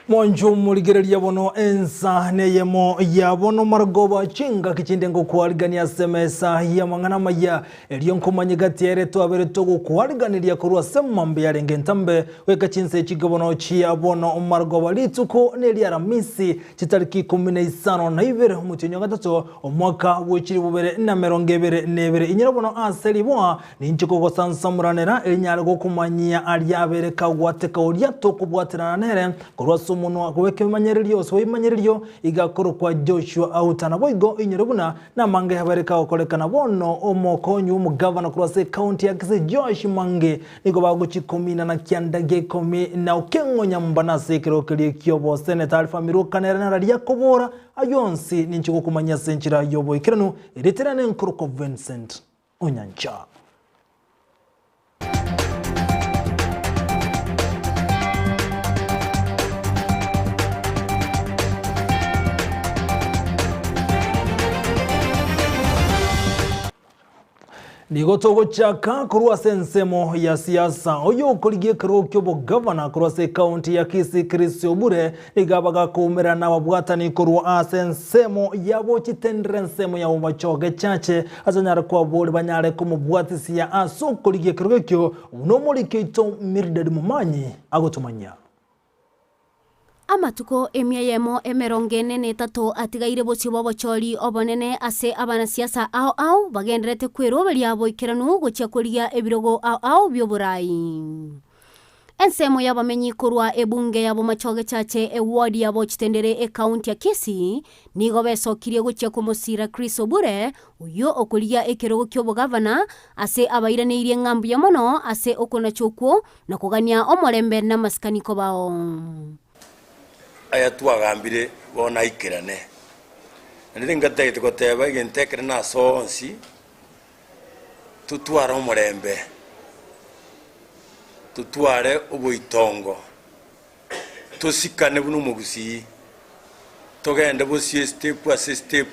Mwancho morigereria bono ensa neyemo ya bono marogoba chingaki chinde ngokwarigania ase emesa y'amang'ana amaya erio nkomanye gati ere twabere togokwariganeria korwa ase mambia yarenge entambe goika chinsa echi bono chia bono marogoba rituko neria Aramisi chitariki ikomi na isano na ibere omotienyi o gatato omwaka bwe chilifu bibere na emerongo ebere na ebere inyora bono ase riboa Ninche kogosansamoranera, erinyare gokomanyia aria abere kagwateka oria tokobwaterana nere, korwa ase omonwa bw'ekemanyererio ase bw'ebimanyererio, iga akorokwa Joshua Auta. Naboigo inyore buna namange abere kagokorekana bono omokonyi bw'omogavana korwa ase ecounty ya Kisii Joash Mange nigo bagochia ikomi na kianda gia ikomi na Okeng'o Nyambane ase ekerogo keria ki'oboseneta Alpha Miruka nere nararia akobora ayio onsi ninche gokomanyia ase enchera y'oboikeranu erieta riane nkorokwa Vincent Onyancha. Nigo togochaka korwa ase ensemo ya siasa. Oyo okorigia ekerogo ki'obogavana korwa ase ekaunti ya Kisii Chris Obure nigo abagakoumerana nababwatani korwa ase ensemo yabo chitendere ensemo ya Bomachoge Chache ase anyare koaboria banyare komobwatisia ase okorigia ekerogo ekio buna omoriki oito Mildred Momanyi agotomanyia. Amatuko emia eyemo emerongo ene na etato atigaire bosio bw'obochori obonene ase abanasiasa ao ao bagendererete kweroberia boikeranu gochia korigia ebirogo ao ao bi'oborai. Ensemo y'abamenyi korwa ebunge ya Bomachoge Chache eward ya Bochitendere ekaunti ya Kisii nigo besokirie gochia komosira Chris Obure oyio okorigia ekerogo ki'obogavana ase abairaneirie ng'a mbuya mono ase okonacha okwo na kogania omorembe namasikani kobao. Aya twagambire bono aikerane. Naende ngatagete goteba egento ekenene ase onsi, totware omorembe, totware oboitongo, tosikane buna omogusii, togende bosio estep ase estep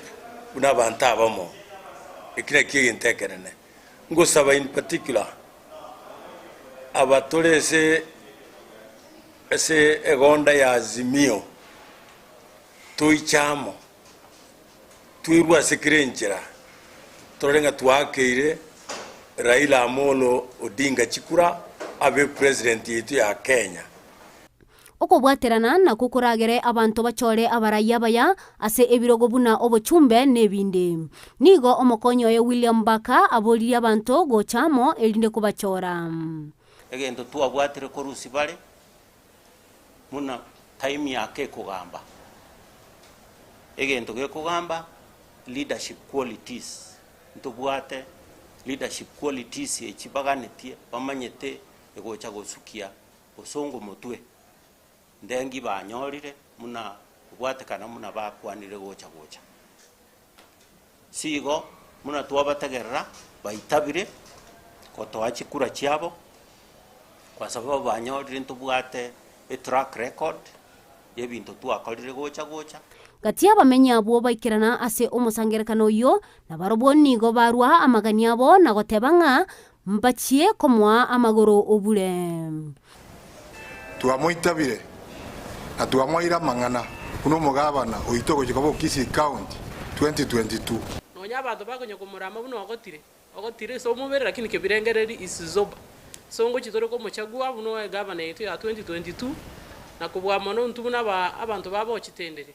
buna abanto abamo, eki nakio egento ekenene. Ngosaba in particular, aba tore ase ase egonda ya Azimio, toiche amo, Toirwe ase kera enchera, torore ng'a twaakeire Raila Amolo Odinga chikura abe president yaito ya Kenya. Okobwaterana nakwo koragere abanto bachore abarai abaya ase ebirogo buna obochumbe na ebinde. Nigo omokonyi oye William Barker aboririe abanto gocha amo erinde kobachora. Egento twabwatire korusia bare buna taimiaka ekogamba. Egento gekogamba leadership qualities, ntobwate leadership qualities echi baganetie bamanyete egocha gosukia bosongo motwe, ndengi banyorire buna kobwatekana buna bakwanire gocha gocha. Sigo buna twabategerera baitabire gotoa chikura chiabo, kwa sababu banyorire ntobwate etrack record y'ebinto twakorire gocha gocha. Gati y'abamenyi abwo baikerana ase omosangererekano oyio, na barobwo nigo barua amagani abo na goteba ng'a mbachie komoa amagoro obure. Twamoitabire na twamoeire amang'ana buna omogabana oito ogochia koba o Kisii County 2022. Nonya abanto bakonya komorama buna ogotire, ogotire ase omobere lakini kebirengereri is zoba. So ngochia tore komochagua buna oe gavana yaito ya 2022 na kobua mono intwe buna aba abanto ba bochitendere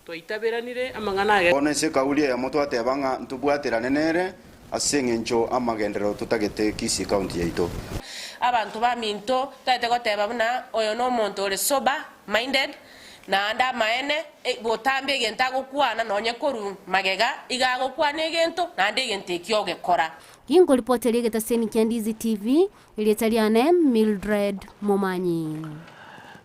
twaitaberanire amang'ana aya. Bono ase ekauri eyemo twateba ng'a ntobwaterane nere ase eng'encho amagenderero totagete Kisii County yaito. Abanto baminto, totagete goteba buna oyo nomonto ore sober minded, naende amaene, botambe egento agokwana nonye korwa magega, iga agokwana egento, naende egento ekio ogekora. Ginkoripoteria egetaseni kia Ndizi TV, erieta riane Mildred Momanyi.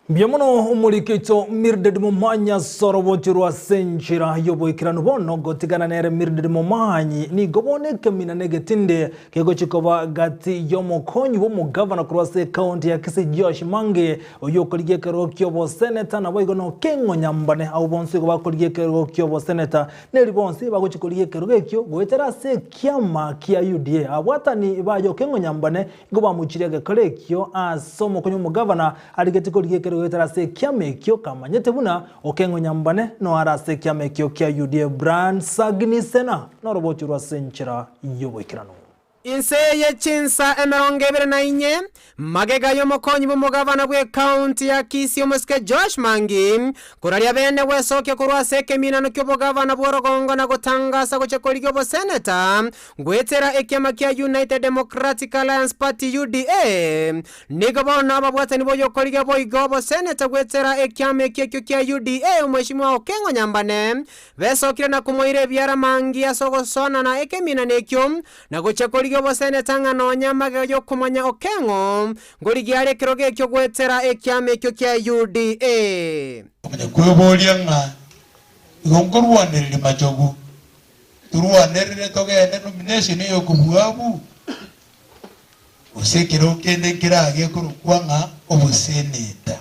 Mbuya mono omoriki oito Mildred Momanyi ase orobocho rwa ase enchera y'oboikeranu bono gotigana nere Mildred Momanyi nigo bono ekemina na egetinde kegochia koba gati y'omokonyi bw'omogavana korwa ase ekaunti ya Kisii Joash Mange oyio okorigia ekerogo ki'oboseneta naboigo na Okeng'o Nyambane abwo bonsi igo bakorigia ekerogo ki'oboseneta Neri bonsi bagochia korigia ekerogo ekio goetera ase ekiama kia UDA. Abwatani baye Okeng'o Nyambane nigo bamochirie egekora ekio ase omokonyi omogavana arigetie korigia ekerogo. goetera ase ekiama ekio kamanyete buna Okeng'o Nyambane noare ase ekiama ekio kia UDA Brian Sagini Sena noroboti rwa ase enchera y'oboikeranu. Inse ye chinsa emerongo ebere na inye, magega y'omokonyi bw'omogavana bw'ecounty ya Kisii omosike Joash Mangi koraria bene gwesokia korwa ase ekeminano ki'obogavana bw'orogongo na gotangasa gochia korigia oboseneta goetera ekiama kia United Democratic Alliance Party UDA Nigo bono ababwatani b'oyokorigia boigo oboseneta goetera ekiama ekio ekio kia UDA omweshimiwa Okeng'o Nyambane Besokire na komoira ebiara mangi ase ogosoanana ekeminano ekio, na gochia korigia oboseneta ng'a nonya magega y'okomanya Okeng'o, nkorigia are ekerogo ekio goetera ekiama ekio kia UDA. Omonye kweboria ng'a igo nkorwanereria machogu, torwanerere togende nomination ey'okobua abwo, gose ekerogo kende nkerage korokwa ng'a oboseneta.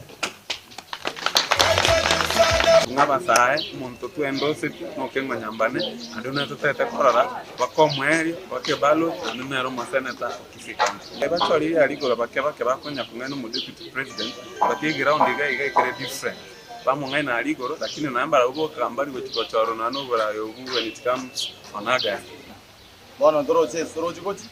Ng'abasae, omonto twendoseti nokeng'wa nyambane, naende buna totagete korora baka omoerio, baka ebalot, naende nere omoseneta o Kisii County. Ebachori riaria igoro bake bake bakonya kong'aina omodeputy president, but eground iga iga ekere different. Bamong'aina aria igoro, lakini naende mbarabwo boka mbari gochi gochorwa nonya na oboraai obwo when it comes on August. Bono ntoroche ase torochi gochia,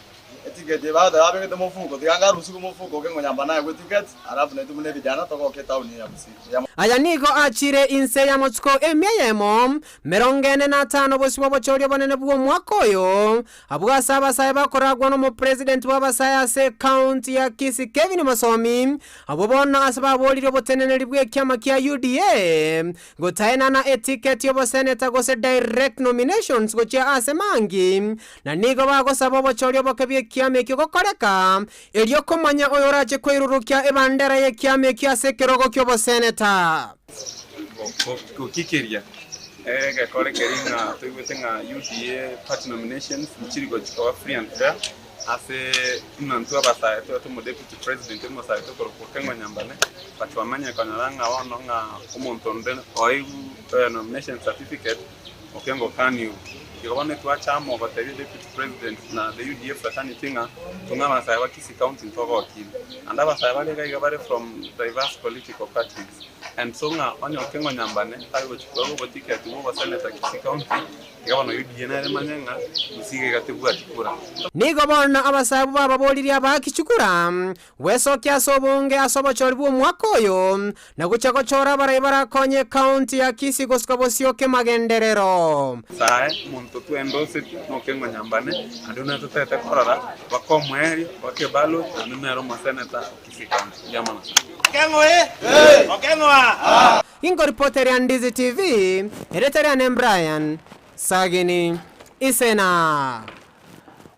etiketi eye bagoteba babegete mofuko, tiga ngarusigwe mofuko okeng'o nyamba naegwe etiketi, alafu naintwe buna ebijana togoka etown eye ya Gusii. Aya nigo achire inse y'amatuko emia eyemo, merongo ene na atano bosio bw'obochori obonene bw'omwaka oyo, abwo ase abasae bakoragwa n'omopresident bw'abasae ase ecounty ya Kisii Kevin Mosomi, abwo bono ase baboririe oboteneneri bw'ekiama kia UDA Gotaenana etiketi y'oboseneta gose direct nominations gochia ase mangi, na nigo bagosaba obochori oboke bw'ekiama ekio gokoreka, erio komanya oyorache koirurukia ebandera y'ekiama ekio ase ekerogo ki'oboseneta. Gokikiria egekore keria ng'a toigwete ng'a UDA party nominations nchiri gochi koba free and fair ase buna intwe abasae toete omo deputy president omosae tokorokwa Okengo Nyambane but twamanyire konyora ng'a bono ng'a omonto onde oeirwe nomination certificate Okengo kaniwu. Igo bono etwacha amo gotebia deputy president na the UDA fraternity ng'a tung'e abasae ba Kisii county ntogokire. Naende abasae bare iga iga bare from diverse political parties and so ng'a onye Okengo Nyambane tari gochi koegwa oboticket bwa obosenator Kisii county Iga bono UDA nere manye ng'a Gusii iga tebwati kura. Nigo bono abasae bababoririe abaaki chikura, Gwesokia ase obonge ase obochori bw'omwaka oyo, na gochia gochora abarai barakonye ecounty ya Kisii gosuka bosio kemagenderero. Nyasae, omonto twendoseti nokeng'wa nyambane, naende buna totagete korora baka omoerio, baka ebalot, naende nere omoseneta o Kisii County. Mbuya mono. Inkoripoteria Ndizi TV, erieta riane Brian Sagini Isena.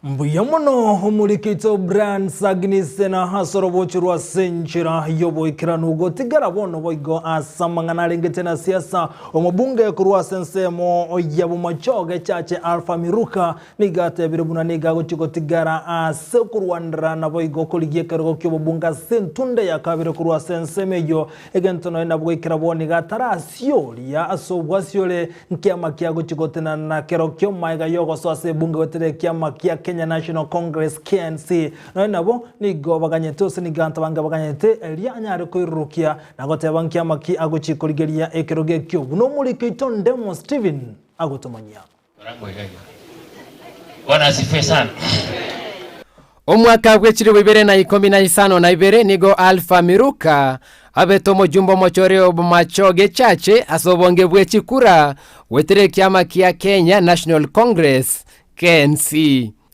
Mbuya mono omorikito Brian Sagini Isena ase orobocho rwa ase enchera y'oboikeranu gotigara bono boigo ase amang'ana arengete na siasa omobunge korwa ase ensemo ya Bomachoge Chache Alpha Miruka Nigo atebire buna nigo agochia gotigara aase okorwanera naboigo korigia ekerogo ki'obobunga ase entunda ya kabere korwa ase ensemo eyio. Egento nonya nabo goikera bono nigo atarasioria ase obwasiore nkiama kia gochia gotenana kerokio magega y'ogosoa ase ebunge goetera ekiama kia Kenya National Congress, KNC. Nonya nabo nigo baganyete ose nigo abanto abange baganyete erio anyare koirurukia na goteba nkiama ki agochia korigeria ekerogo ekio buna omoriki oito Ndemo Stephen agotomanyia. Bwana asifiwe sana. Omwaka bw'echilifu ibere na ikomi na isano na ibere nigo Alpha Miruka abete omojumbe omochore o Bomachoge Chache ase obonge bwe chikura goetera ekiama kia Kenya National Congress, KNC.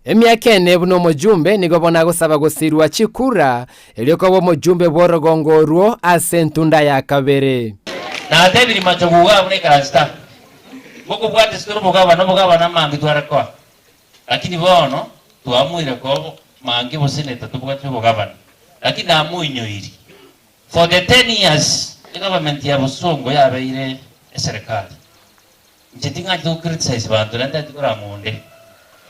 Emiaka ene buna omojumbe nigo bono agosaba gosirwa chikura erio koba omojumbe bw'orogongo orwo ase entunda ya kabere. Natebirie machogu iga buna ikaransi ta, Ngokobwate ase tore omogabane, omogabane amange tware koa, lakini bono twamoire koa mange boseneta tobwate obogabane, lakini namoinyoiri for the ten years egovernment ya bosongo yabeire eserekari. Inche ting'anchete go criticize banto naende tari korama onde.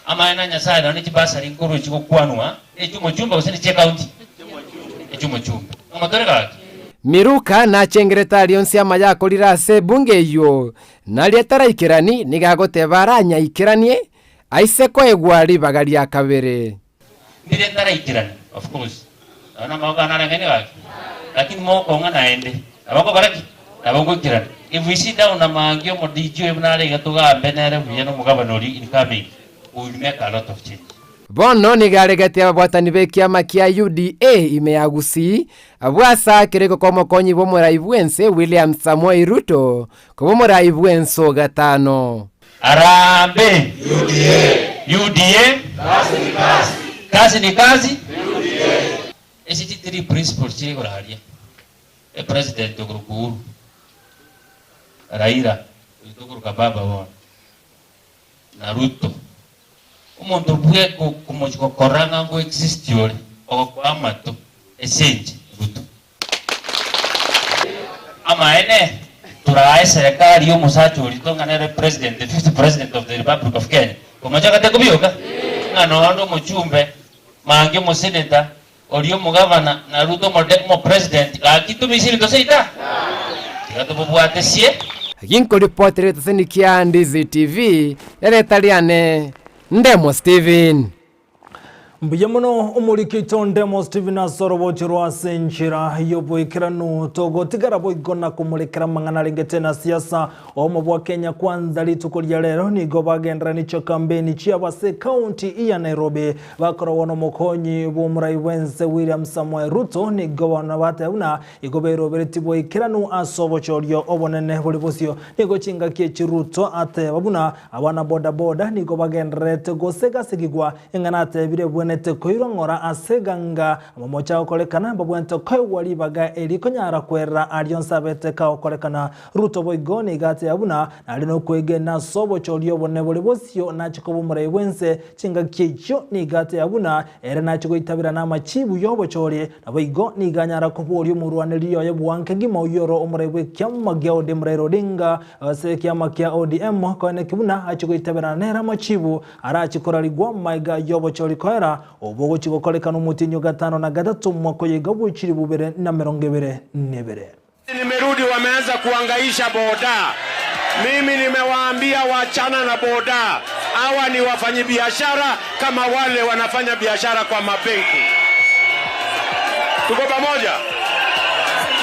Amaene a Nyasaye nonya ne chibasari nkorwa echigokwanwa nechiomochumbe gose ne chiecounty? Echiomochumbe. Ng'ama tore gaki? Miruka nachengerete aria onsi amaya akorire ase ebunge eyio, naria ataraikerani nigo agoteba aranyaikeranie aise koegwa ribaga ria kabere. Ndire ntaraikerani of course, nonya namagoko ane areng'aine gaki, lakini mokong'a naende. Nabo ngokora ki? Nabo ngoikerana. If we sit down na Maangi omodiji oyo buna are iga togambe nere buya na omogabana oria incoming, we will make a lot of change. Bono nigo aregetie ababwatani b'ekiama kia UDA ime ya Gusii, abwo ase akereko k'omokonyi bw'omorai bw'ense William Samoei Ruto koba omorai bw'ense o gatano. Harambee! UDA! UDA! Kazi ni kazi! Kazi ni kazi! UDA! Echi chitiri principles chire igoro aria. Epresident okorokwa Uhuru, Raila, oyio tokoroka baba bono, na Ruto. Omonto bwe komochia gokora ng'a ngo exist ore, ogokoa amato, ase inche, Ruto. Amaene, torae eserekari ya omosacha oria tong'a nere president, the fifth president of the Republic of Kenya. Komochagete kobioka? Ng'a nonde omochumbe, mange omosenator, oria omogavana, na Ruto omopresident, gaki tomisiri toseita? Tiga tobobwate sie. Ginkoripotera egeteseni kia Ndizi TV, erieta riane Ndemo Steven. Mbuya mono omoriki oito Ndemo Stephen ase orobochi rwa ase enchera y'oboikeranu togotigara boigo na komorekera amang'ana arengete na siasa omo bwa Kenya Kwanza rituko ria rero nigo bagenderaniche kampeni chiabo ase ekaunti ya Nairobi bakorogwa nomokonyi bw'omorai bwense William Samoei Ruto nigo bono bateba buna Igo beroberetie boikeranu ase obochorio obonene bore bosio. Nigo chingaki echi Ruto ateba buna abana boda boda nigo bagendererete gosegasegigwa, eng'ana atebire ebwenerete koirwa ng'ora ase eganga amamocho agokorekana mbabwenerete koegwa ribaga eri konyara kwerera aria onsi abete kagokorekana. Ruto boigo nigo ateba buna nare nokwegena ase obochorio obonene bore bosio nache koba omorai bwense chingaki echio nigo ateba buna ere nache goitabera namachibu yobochori Naboigo nigo anyara koboria omorwanereria oye bwanke kegima oyio ore omorai bw'ekiama gia ODM Raila Odinga ase ekiama kia ODM koeneki buna achie goitaberana nere amachibu arachie korarigwa maiga y'obochori koera obo ogochia gokorekana omotienyi o gatano na gatato omwaka oyo iga bwe chilifu bibere na emerongo ebere nebere. Nimerudi wameanza kuangaisha boda. Mimi nimewaambia wachana na boda. Hawa ni wafanyibiashara kama wale wanafanya biashara kwa mabenki. Tuko pamoja?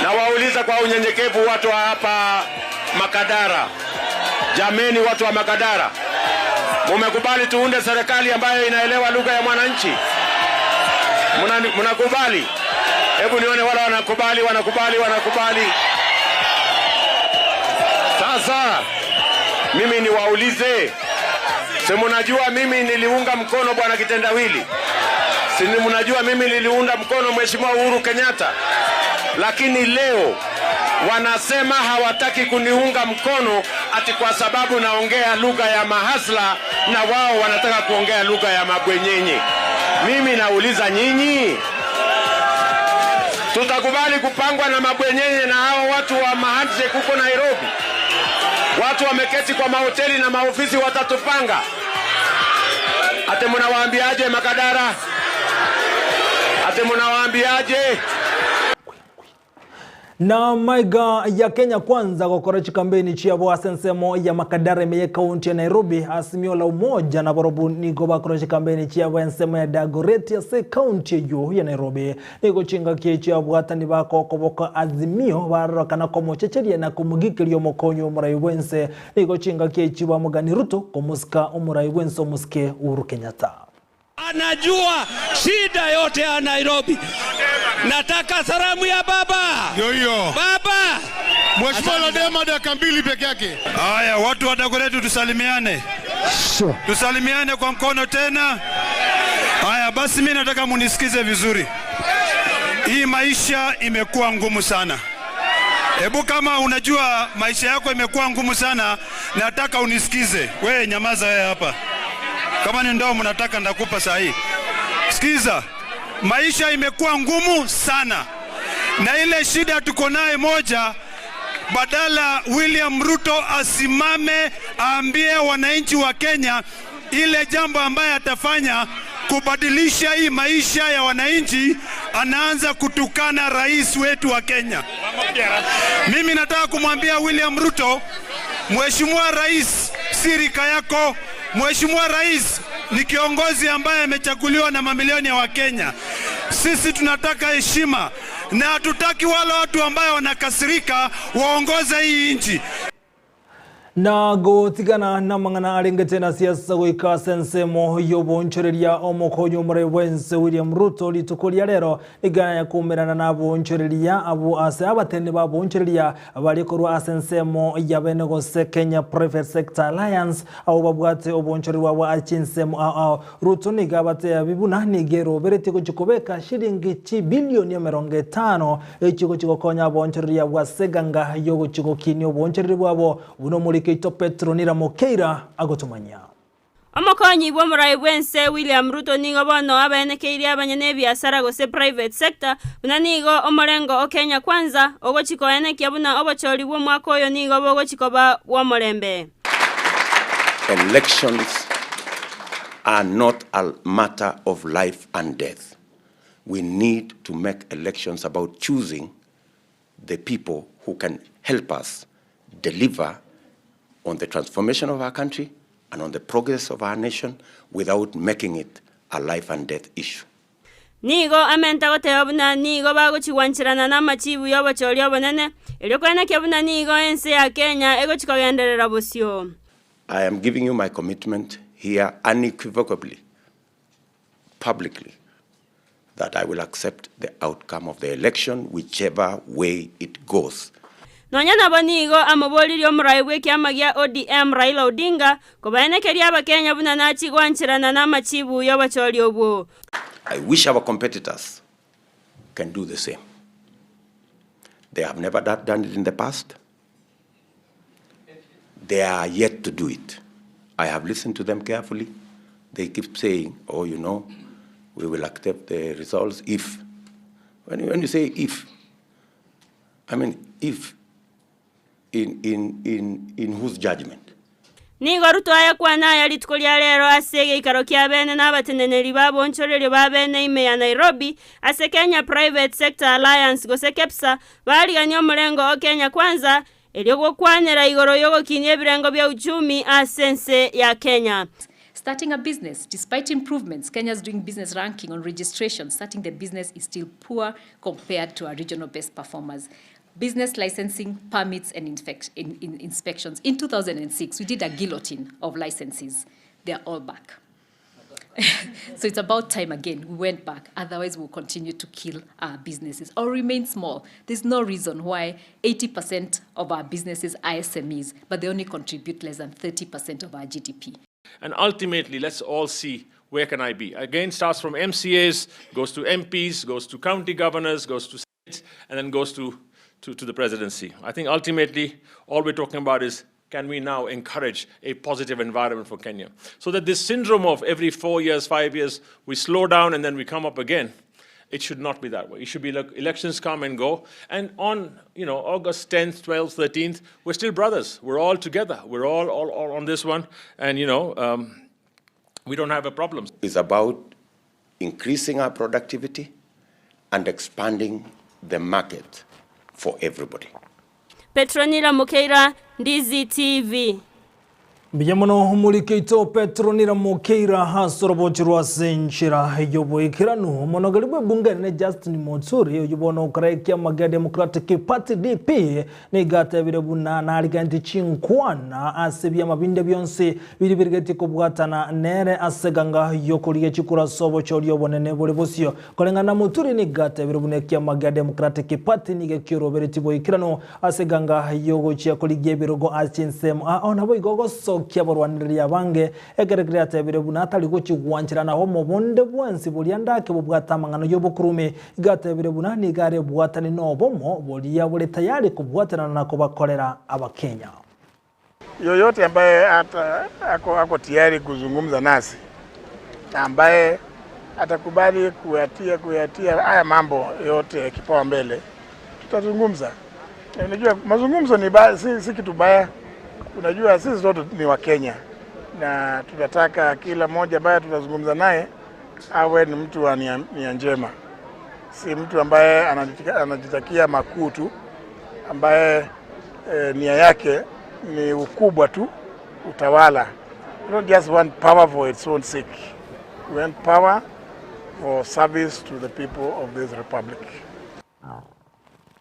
Nawauliza kwa unyenyekevu watu wa hapa Makadara. Jameni, watu wa Makadara, mumekubali tuunde serikali ambayo inaelewa lugha ya mwananchi? Mnakubali? Hebu nione wale wanakubali, wanakubali, wanakubali. Sasa mimi niwaulize, si mnajua mimi niliunga mkono bwana Kitendawili? Si mnajua mimi niliunga mkono Mheshimiwa Uhuru Kenyatta? Lakini leo wanasema hawataki kuniunga mkono ati kwa sababu naongea lugha ya mahasla na wao wanataka kuongea lugha ya mabwenyenye. Mimi nauliza nyinyi, tutakubali kupangwa na mabwenyenye na hao watu wa mahandshake huko Nairobi? Watu wameketi kwa mahoteli na maofisi watatupanga? Ate munawaambiaje Makadara? Ate munawaambiaje? Na maiga ya Kenya Kwanza gokora chikampeni chiabo ase ensemo ya Makadara ime y'ekaunti ya Nairobi, Azimio la Umoja nabarobwo nigo bakora chikampeni chiabo ensemo ya Dagoretti ase ekaunti eyio ya Nairobi. Nigo chingaki echi abwatani ba kokoboka Azimio barorokana komochecheria na komogikeria omokonyi omorai bw'ense. Nigo chingaki echi bamogani Ruto komosika omorai bw'ense omosike Uhuru Kenyatta. Anajua shida yote ya Nairobi. Nataka salamu ya baba. Ndio hiyo. Baba. Mheshimiwa Ladema dakika mbili peke yake. Haya, watu wa Dagoretti tusalimiane. Sure. Tusalimiane kwa mkono tena. Haya basi, mimi nataka munisikize vizuri. Hii maisha imekuwa ngumu sana. Hebu kama unajua maisha yako imekuwa ngumu sana, nataka unisikize. Wewe nyamaza wewe hapa. Kama ni ndoo mnataka ndakupa saa hii. Sikiza, maisha imekuwa ngumu sana, na ile shida tuko naye moja, badala William Ruto asimame aambie wananchi wa Kenya ile jambo ambaye atafanya kubadilisha hii maisha ya wananchi, anaanza kutukana rais wetu wa Kenya. Mimi nataka kumwambia William Ruto, Mheshimiwa Rais, si rika yako. Mheshimiwa Rais ni kiongozi ambaye amechaguliwa na mamilioni ya Wakenya. Sisi tunataka heshima. na hatutaki wale watu ambayo wanakasirika waongoze hii nchi. Na gotigana namang'ana arengete na siasa goika ase ensemo y'oboonchoreria omokonyi omorai bw'ense William Ruto rituko ria rero nigo ayakumerana naboonchoreria abwo ase abatene baboonchoreria baria korwa ase ensemo ya bene gose Kenya Private Sector Alliance abwo babwate oboonchorerwa bwa chinsemo ao ao. Ruto nigo abatebi buna nigo eroberetie gochia kobeka shilingi chibilioni 50 echio gochia gokonya aboonchoreria bwa seganga yogochia gokinia oboonchoreria bwabo Buna omoriki oito Petero Niramokeira agotomanyia. Omokonyi bw'omorai bw'ense William Ruto nigo bono abaenekeirie abanyene ebiasara gose private sector buna nigo omorengo o Kenya Kwanza ogochi koenekia buna obochori bw'omwaka oyo nigo bogochi koba bw'omorembe. Elections are not a matter of life and death. We need to make elections about choosing the people who can help us deliver on the transformation of our country and on the progress of our nation without making it a life and death issue. Nigo amenta goteba buna nigo bagochigwancherana namachibu y'obochori obonene, erio koenekia buna nigo ense ya Kenya egochi kogenderera bosio. I am giving you my commitment here unequivocally publicly that I will accept the outcome of the election whichever way it goes. Nonya nabo nigo amoboririe omorai bw'ekiama gia ODM Raila Odinga kobaenekeria abakenya buna nachie gwancherana namachibu y'obochori obwo. I wish our competitors can do the same. They have never done it in the past. They are yet to do it. I have listened to them carefully. They keep saying, oh, you know, we will accept the results if. When you, when you say if, I mean, if in, in, in, in whose judgment? Nigo Ruto ayakwana aya rituko ria rero ase egeikaro kia bene na abateneneri b'aboonchoreria ba bene ime ya Nairobi ase Kenya Private Sector Alliance gose KEPSA bariganie omorengo o Kenya Kwanza Erio gokwanera igoro y'ogokinia ebirengo bia uchumi ase ense ya Kenya. Starting a business, Despite improvements, Kenya's Doing Business ranking on registration, starting the business is still poor compared to our regional best performers. Business licensing, permits and infec- in, in inspections. In 2006, we did a guillotine of licenses. They're all back. so it's about time again we went back. Otherwise, we'll continue to kill our businesses or remain small. There's no reason why 80% of our businesses are SMEs, but they only contribute less than 30% of our GDP. And ultimately, let's all see where can I be. Again, starts from MCAs, goes to MPs, goes to county governors, goes to states, and then goes to, to, to the presidency. I think ultimately, all we're talking about is can we now encourage a positive environment for Kenya? So that this syndrome of every four years, five years, we slow down and then we come up again, it should not be that way. It should be like elections come and go. And on, you know, August 10th, 12th, 13th, we're still brothers. We're all together. We're all, all, all on this one. And, you know, um, we don't have a problem. It's about increasing our productivity and expanding the market for everybody. Petronila Mokeira, Ndizi TV. Mbuya mono omoriki oito Petronila Mokeira ase orobochi rwa ase enchera y'oboikeranu. Omonogeri bw'ebunge enene Justin Muturi oyio bono okora ekiama gia Democratic Party DP nigo atebire buna narigenetie chinkwana ase ebiama binde bionsi biria birigetie kobwatana nere ase eganga y'okorigia chikura ase obochori obonene bore bosio. Koreng'ana na Muturi nigo atebire buna ekiama gia Democratic Party nigo ekioroberetie boikeranu ase eganga y'ogochia korigia ebirogo ase chinsemo ao naboigo gosokia abarwanereria abange ekero keria atebire buna atari gochia gwancherana obomo bonde bwensi boria ndake bobwate amang'ana y'obokurumi igo atebire buna nigo arebwatane nobomo boria bore tayari kobwaterana na kobakorera abakenya. Yoyote ambaye ata, ako, ako tayari kuzungumza nasi na ambaye atakubali kuyatia kuyatia haya mambo yote kipaumbele, tutazungumza. Na Unajua mazungumzo ni ba, si, si kitu baya. Unajua sisi sote ni Wakenya na tunataka kila mmoja ambaye tutazungumza naye awe ni mtu wa nia, nia njema, si mtu ambaye anajitakia makuu tu, ambaye eh, nia yake ni ukubwa tu, utawala. We don't just want power for its own sake. We want power for service to the people of this republic.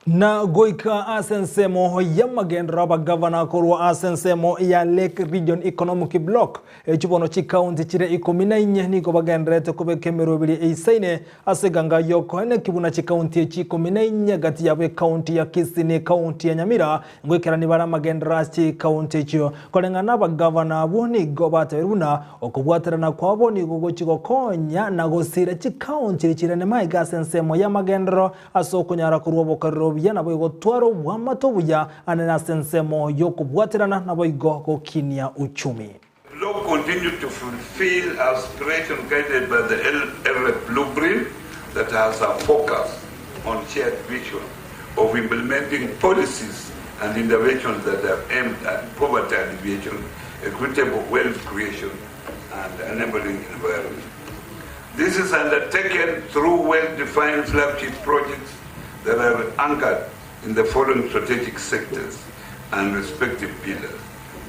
Na goika ase ensemo y'amagenderero abagavana korwa ase ensemo ya Lake Region Economic Bloc, echio bono chikaunti chire ikomi na inye nigo bagendererete kobeka emeroberi eisaine ase eganga y'okoeneki buna chikaunti echi ikomi na inye gati yabo ekaunti ya Kisii na ekaunti ya Nyamira ngoikerani bare amagenderero ase chikaunti echio. Koreng'ana nabagavana abwo nigo batebirie buna Okobwaterana kwabo nigo gochia gokonya na gosiira chikaunti chirene maiga ase ensemo y'amagenderero ase okonyara korua obokorero obuya naboigo gotwara obwamate obuya anene ase ensemo y'okobwaterana naboigo gokinia uchumi. Bloc continue to fulfill aspiration guided by the LREP blueprint that has a focus on shared vision of implementing policies and interventions that are aimed at poverty alleviation, equitable wealth creation, and enabling environment. This is undertaken through well-defined flagship projects that are anchored in the following strategic sectors and respective pillars.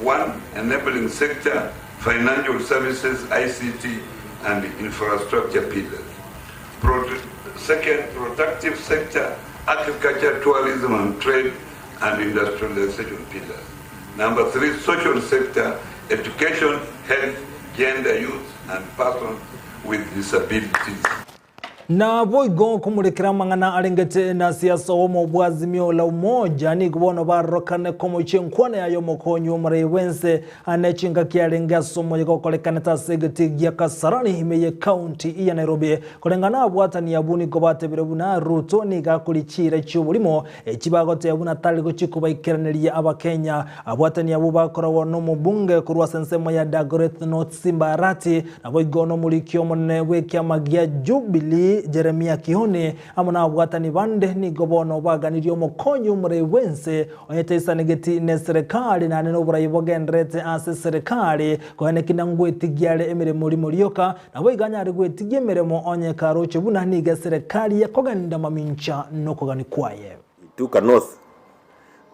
One, enabling sector, financial services, ICT, and infrastructure pillars. Pro- second, productive sector, agriculture, tourism and trade, and industrialization pillars. Number three, social sector, education, health, gender, youth, and persons with disabilities. Naboigo komorekera amang'ana arengete na siasa omo bwa Azimio la Umoja nigo bono barorokane komochia enkwana yaye omokonyi omorai bwense ane chingaki arenge ase omoyega okorekanete ase egetii gia Kasarani ime ye county ya Nairobi. Koreng'ana abwatani abwo nigo batebire buna Ruto nigo akori chiira chi'oborimo echi bagoteba buna tari gochia kobaikeraneria abakenya. Abwatani abwo bakoragwa nomobunge korwa ase ensemo ya Dagoretti North Simba Arati Naboigo nomoriki omonene bw'ekiama gia Jubilee, Jeremia Kioni, amo nababwatani bande nigo bono baganirie omokonyi omorei bw'ense onye taisanegeti neserekari naende noborai bogendererete ase eserekari koeneki na ngwetigia are emeremo rimo rioka, naboigo anyare gwetigia emeremo onye karoche buna nigo eserekari ekogenda mamincha nokogani kwaye. He took an oath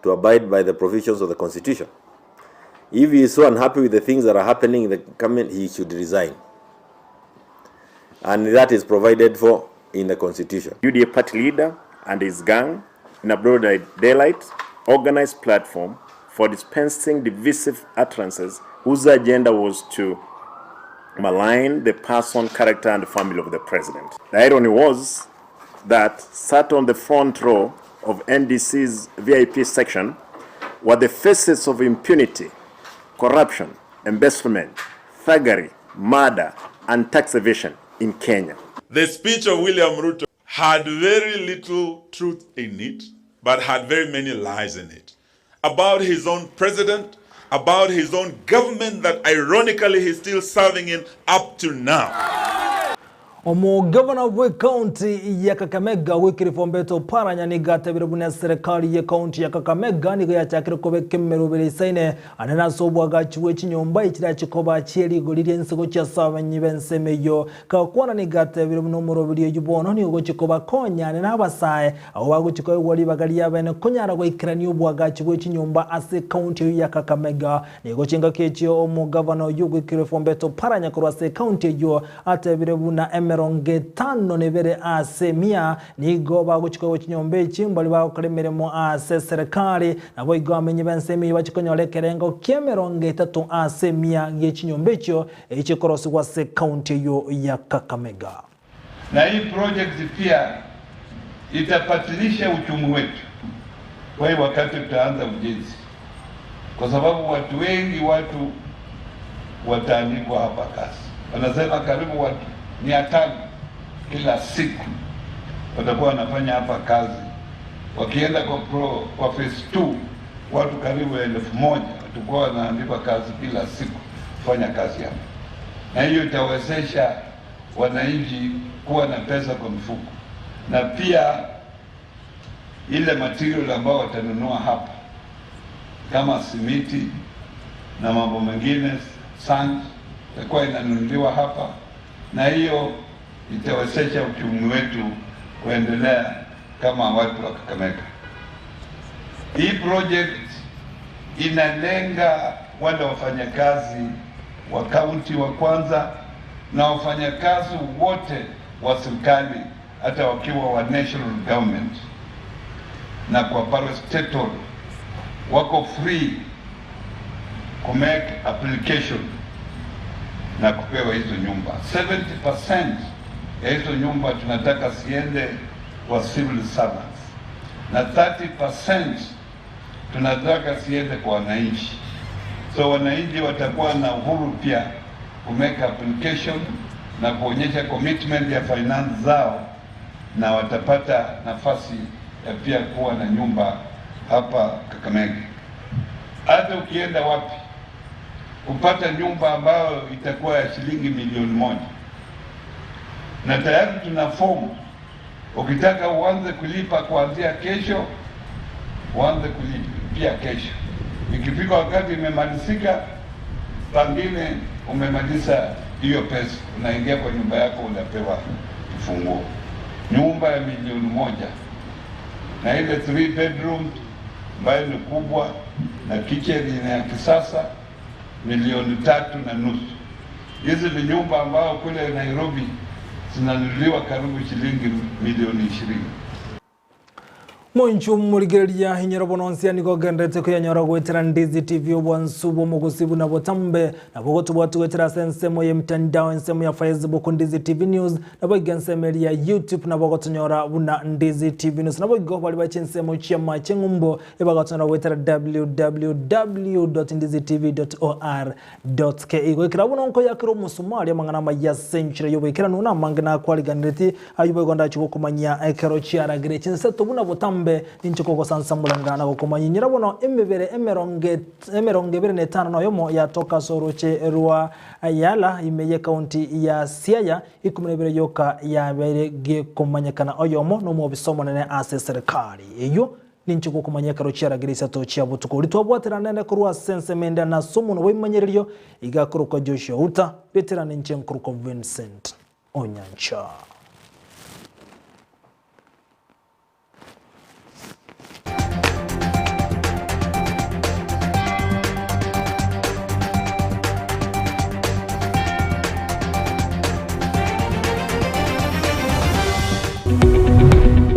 to abide by the provisions of the constitution. If he is so unhappy with the things that are happening in the government, he should resign. And that is provided for in the constitution. UDA party leader and his gang in a broad daylight organized platform for dispensing divisive utterances whose agenda was to malign the person, character, and family of the president. The irony was that sat on the front row of NDC's VIP section were the faces of impunity, corruption, embezzlement, thuggery, murder, and tax evasion in Kenya. The speech of William Ruto had very little truth in it, but had very many lies in it. About his own president, about his own government that ironically he's still serving in up to now. Omogavana bw'ekaunti ya Kakamega Wycliffe Ombeta Oparanya nigo atebire buna eserekari y'ekaunti ya Kakamega nigo yachakire kobeka emeroberi eisaine anene ase obwagachi bwe chinyomba echirache koba chie rigori ri'ense gochia ase abamanyi b'ensemo eyio. Gakwana nigo atebire buna omoroberi oyio bono nigo ogochia kobakonya anene abasae abwo bagochia koegwa ribaga riabene konyara goikerania obwagachi bwe chinyomba ase ekaunti eyio ya Kakamega. Nigo chingaki echio omogavana oyio Wycliffe Ombeta Oparanya korwa ase ekaunti eyio Atebire buna emerongo etano na ebere ase emia nigo bagochia koegwa chinyomba echi mbaria bagokora emeremo ase eserekari, naboigo abamenyi b'ensemo eyio bachie konyora ekerengo ki'emerongo etato ase emia gie chinyomba echio echikorosigwa ase ekaunti eyio ya Kakamega. Na hii project pia itapatilisha uchumi wetu kwa hii wakati tutaanza ujenzi, kwa sababu watu wengi watu wataandikwa hapa kazi. Wanasema karibu watu 500 kila siku watakuwa wanafanya hapa kazi. Wakienda kwa pro, kwa phase 2 watu karibu 1000 watakuwa wanaandikwa kazi kila siku kufanya kazi hapa, na hiyo itawezesha wananchi kuwa na pesa kwa mfuko, na pia ile material ambao watanunua hapa kama simiti na mambo mengine sand itakuwa inanunuliwa hapa, na hiyo itawezesha uchumi wetu kuendelea kama watu wa Kakamega. Hii project inalenga wale wafanyakazi wa kaunti wa kwanza na wafanyakazi wote wa serikali hata wakiwa wa national government. na kwa parastatal wako free ku make application na kupewa hizo nyumba. 70% ya hizo nyumba tunataka ziende kwa civil servants na 30% tunataka ziende kwa wananchi. So wananchi watakuwa na uhuru pia ku make application na kuonyesha commitment ya finance zao, na watapata nafasi ya pia kuwa na nyumba hapa Kakamega. Hata ukienda wapi kupata nyumba ambayo itakuwa ya shilingi milioni moja, na tayari tuna fomu. Ukitaka uanze kulipa kuanzia kesho, uanze kulipia kesho. Ikifika wakati imemalizika, pengine umemaliza hiyo pesa, unaingia kwa nyumba yako, unapewa kifunguo. Nyumba ya milioni moja na ile three bedroom ambayo ni kubwa na kitchen ni ya kisasa, milioni tatu na nusu. Hizi ni nyumba ambayo kule Nairobi zinanunuliwa karibu shilingi milioni ishirini. Monchu murigereria hinyero bononsia nigo genderete kuyanyora gwetera Ndizi TV obwansu bw'omogosi buna botambe nabo gotubwati gwetera ase ensemo ya mtandao ensemo ya Facebook Ndizi TV News nabo iga ensemo ya YouTube nabo gotonyora buna Ndizi TV News nabo igo bari bache ensemo chiama cheng'umbo ebagotonyora gwetera www.ndizitv.or.ke gwekera buno nko yakira omusumari amang'ana amaya senchire yoboikeranu namange nakwariganireti ayo boigo ndachi ekero chiaragire chinseto buna botambe ninche kogosansamulanga na gokomanya nyira bono emibere emeronge emerongo ebere na etano noyomo yatoka soroche rwa Ayala ime ye kaunti ya Siaya ikumi na ibere yoka yabeire gekomanyekana oyomo nomobisa omonene ase serikali eyo ninche gokomanya ekero chiaragire isato chia botuko ritwabwatera nene korwa sensemende na somo no boimanyererio igakorokwa Joshua Uta retera ninche nkorokwa Vincent Onyancha.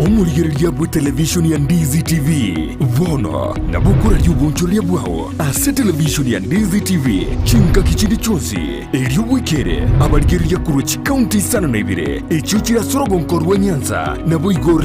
Omorigereria bwe televishoni ya Ndizi TV bono nabo okoraria obonchoreria bwao ase televishoni ya Ndizi TV chingaki chinde chionsi erio bwekere abarigereria korwa chikaunti isano na ibere echio chirasorogonko rwa Nyanza nabo igo.